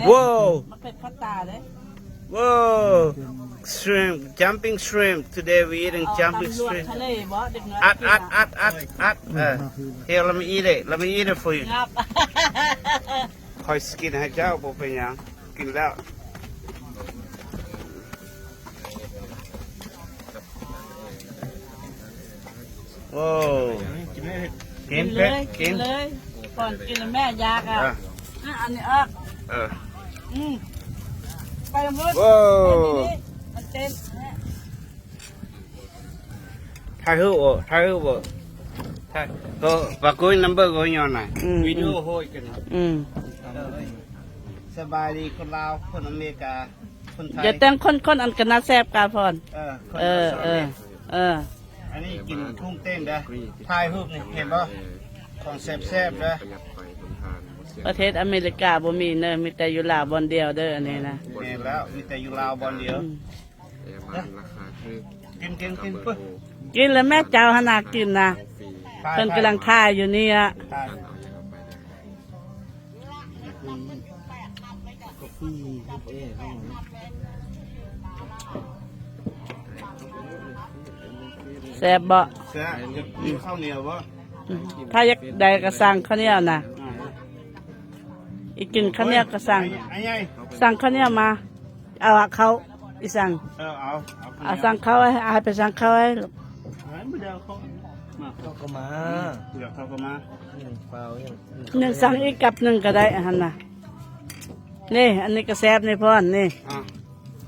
Whoa! ມັນເປັນພັດຕາເດ້. Whoa! Shrimp, jumping shrimp. Today we eating jumping shrimp. ເອົາຕຳຫຼວດທະເລບໍ່ ເດັກນ້ອຍ ອັດ ອັດ ອັດ ອັດ ອັດ. ເອີ Here, let me eat it. Let me eat it for you. ງັບ ຂ້ອຍຊິກິນໃຫ້ເຈົ້າ ບໍ່ເປັນຫຍັງ ກິນແລ້ວ. ໂອ້ ກິນເລີຍ ກິນເລີຍ ກ່ອນກິນແມ່ຢາກອະ. ເອີ ອັນນີ້ອອກ. ເອີ ອືມ ໄປລະເມີດ. ໂອ້ ມັນເຕັມ. ຖ່າຍຮູບບໍ່ ຖ່າຍຮູບບໍ່ ຖ່າຍ ກໍປາກຸຍນຳເບີກໍຍ້ອນນະ. ອືມ ວິດີໂອໂຫຍກັນ. ອືມ ສະບາຍດີຄົນລາວ ຄົນອາເມລິກາ ຄົນໄທ. ຢ່າແຕ່ງຄົນໆ ອັນກະໜ້າແຊບກາພອນ. ເອີ ເອີ ເອີ ເອີ ອັນນີ້ກິນກຸ້ງເຕັ້ນເດີ ຖ່າຍຮູບນີ້ ເຫັນບໍ່ ຂອງແຊບໆເດີ. ປະເທດອາເມລິກາບໍ່ມີເນີ່ ມີແຕ່ຢູ່ລາວບ່ອນດຽວເດີ ອັນນີ້ນະ. ແມ່ນແລ້ວ ມີແຕ່ຢູ່ລາວບ່ອນດຽວ. ອືມ ກິນ ກິນ ກິນ ກິນແລ້ວແມ່ເຈົ້າຫັ້ນນະ ກິນນະ. ເພິ່ນກຳລັງຖ່າຍຢູ່ນີ້ອະ. ແຊບບໍ່? ແຊບ. ຢາກກິນເຂົ້າໜຽວບໍ່? ອືມ ຖ້າຢາກໄດ້ກໍສັ່ງເຂົ້າໜຽວນະ. ອີກກິນເຂົ້າໜຽວກໍສັ່ງ ສັ່ງເຂົ້າໜຽວມາ. ເອົາເຂົ້າອີ່ສັງ. ເອີ ເອົາ ເອົາ ສັ່ງເຂົ້າໃຫ້ ໃຫ້ໄປສັ່ງເຂົ້າໃຫ້ລູກ. ເຂົ້າກໍມາ ດຽວເຂົ້າກໍມາ. ອືມ ເປົ່າຫຍັງ ໜຶ່ງ ສັ່ງອີກກັບໜຶ່ງກໍໄດ້ ອັນຫັ້ນນະ. ນີ້ ອັນນີ້ກໍແຊບນີ້ພອນ ນີ້. ອ່າ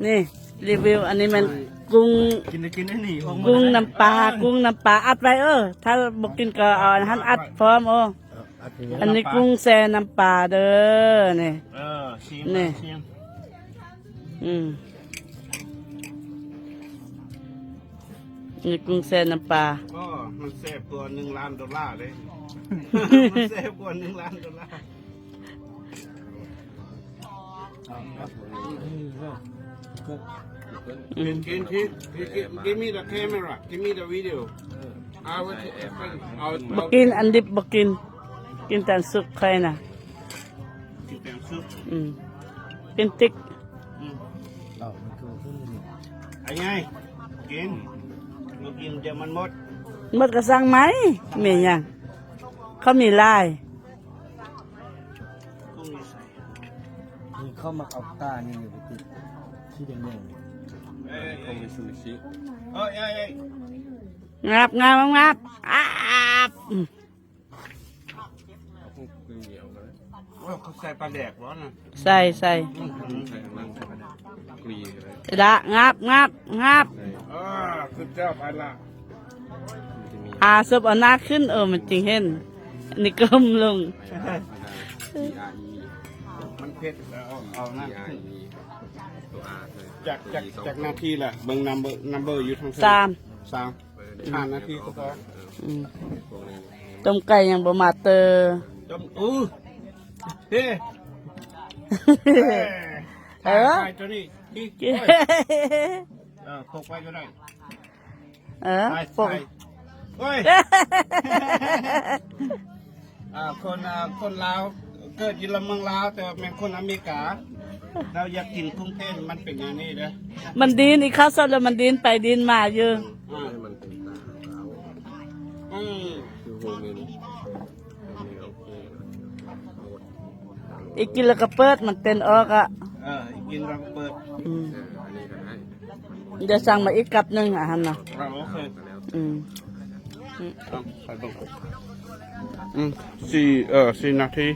ນີ້ ຣີວິວ ອັນນີ້ແມ່ນກຸ້ງ ກິນໄດ້ ກິນໄດ້ນີ້ ກຸ້ງນ້ຳປາ ກຸ້ງນ້ຳປາ ອັດໄວ້. ເອີ ຖ້າບໍ່ກິນກໍເອົາອັນຫັ້ນອັດພ້ອມ. ໂອ້ ອັນນີ້ກຸ້ງແຊ່ນ້ຳປາເດີ ນີ້. ເອີ ຊີມ ນີ້ ຊີມ. ອືມ ນີ້ກຸ້ງແຊ່ນ້ຳປາ. ໂອ້ ມັນແຊບກວ່າໜຶ່ງລ້ານໂດລາເດ້. ມັນແຊບກວ່າໜຶ່ງລ້ານໂດລາ. ກິນ ກິນ ກິນ ກິນ Give me the camera. Give me the video. ບໍ່ກິນອັນດິບ ບໍ່ກິນ ກິນແຕ່ອັນສຸກຂ້ອຍນະ. ກິນແຕ່ອັນສຸກ. ອືມ ກິນຕິກ. ອືມ ເອົາ ອັນໃຫຍ່ ກິນ ບໍ່ກິນດຽວມັນໝົດ. ໝົດກໍສັ່ງໃໝ່ ແມ່ນຫຍັງ ເຂົາມີຫຼາຍ. ນີ້ເຂົາມັກເອົາຕານີ້ໄປຕິດ ສີແດງໆ ເອີຍ ເຂົາມີຊູຊິ. ເອີຍ ເອີຍ ເອີຍ ງາບ ງາບ ງາບ ອາບ. ໂອ້ ເຂົາໃສ່ປາແດກບໍ່ນະ? ໃສ່ ໃສ່ ອືມ ໃສ່ ລະ ງາບ ງາບ ງາບ. ເອີ ຄືເຈົ້າໄປລະ. ອາ ສົບເອົາໜ້າຂຶ້ນ ເອີ ມັນຈຶ່ງເຫັນ. ອັນນີ້ກົ້ມລົງ. ມັນເຜັດ ເອົາ ເອົາໜ້າຂຶ້ນ. ຈັກ ຈັກ ຈັກນາທີລະ? ເບິ່ງນຳເບີ ນຳເບີຢູ່ທາງ ສາມ ສາມ ຫ້ານາທີກໍພໍ. ອືມ ຕົ້ມໄກ່ຍັງບໍ່ມາເຕີ. ຕົ້ມ ໂອ້ ເຮ ເອີ ຖ່າຍ ຖ່າຍຕົວນີ້. ນີ້ ໂອ້ຍ ເອີ ປົກໄວ້ກໍໄດ້. ເອີ ປົກ ໂອ້ຍ ອ່າ ຄົນ ອ່າ ຄົນລາວ ເກີດຢູ່ລະເມືອງລາວ ແຕ່ວ່າແມ່ນຄົນອາເມລິກາ. ລາວຢາກກິນກຸ້ງເຕັ້ນ ມັນເປັນແນວນີ້ເດີ. ມັນດີ້ນ ອີກຄາວສົດແລ້ວມັນດີ້ນໄປດີ້ນມາຢູ່. ອືມ ອືມ ອີກກິນແລ້ວກໍເປີດ ມັນເຕັ້ນອອກອະ. ເອີ ອີກກິນແລ້ວກໍເປີດ. ອືມ ດຽວສັ່ງມາອີກກັບໜຶ່ງ ອາຫານນະ. ເອົາ ໂອເຄ. ອືມ ອືມ ເອົາ ໄປເບິ່ງ. ອືມ ສີ່ ເອີ ສີ່ນາທີ.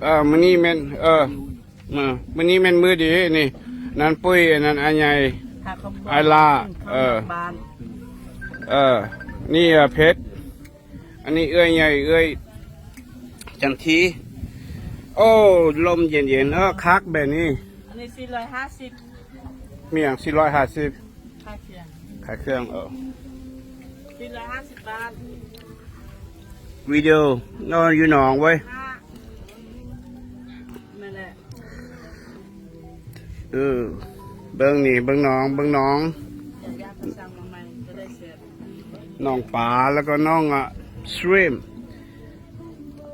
ເອີ ມື້ນີ້ແມ່ນ ເອີ ມື້ນີ້ແມ່ນມື້ດີນີ້. ນັ້ນປຸ້ຍ ອັນນັ້ນອາໃຫຍ່ ອາຍລາ. ເອີ ເອີ ນີ້ ອາ ເພັດ. ອັນນີ້ເອື້ອຍໃຫຍ່ ເອື້ອຍຈັນທີ. ໂອ້ ລົມເຢັນໆ ເອີ ຄັກແບບນີ້. ອັນນີ້ສີ່ຮ້ອຍຫ້າສິບ. ມີຫຍັງສີ່ຮ້ອຍຫ້າສິບ? ຂາຍເຄື່ອງ ຂາຍເຄື່ອງ. ເອີ ສີ່ຮ້ອຍຫ້າສິບບາດ. ວິດີໂອ ນອນຢູ່ໜອງເວີຍ. ແມ່ນແຫຼະ. ເອີ ເບິ່ງນີ້ ເບິ່ງໜອງ ເບິ່ງໜອງ ໜອງປາ ແລ້ວກໍໜອງ ອະ ຊຣິມ.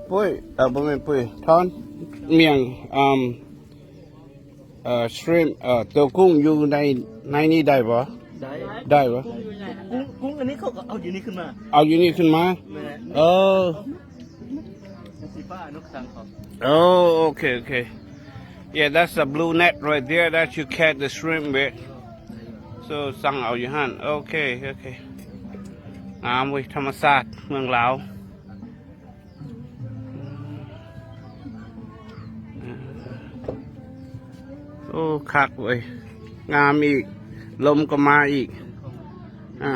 ປຸ້ຍ ເອີ ບໍ່ແມ່ນປຸ້ຍ ທອນ ມຽງ ເອີ່ມ ເອີ shrimp ເອີ ຕົວກຸ້ງຢູ່ໃນ ໃນນີ້ໄດ້ບໍ່? ໄດ້ ໄດ້ບໍ່? ກຸ້ງ ກຸ້ງອັນນີ້ເຂົາກໍເອົາຢູ່ນີ້ຂຶ້ນມາ ເອົາຢູ່ນີ້ຂຶ້ນມາ ແມ່ນ ເອີ ສີຟ້າ ນົກສັງເຂົາ Oh, okay, okay. Yeah, that's a blue net right there that you catch the shrimp with. So ສັງເອົາຢູ່ຫັ້ນ ໂອເຄ ໂອເຄ ງາມເວີຍ ທຳມະຊາດເມືອງລາວ. ໂອ້ ຄັກເວີຍ ງາມອີກ ລົມກໍມາອີກ ອ່າ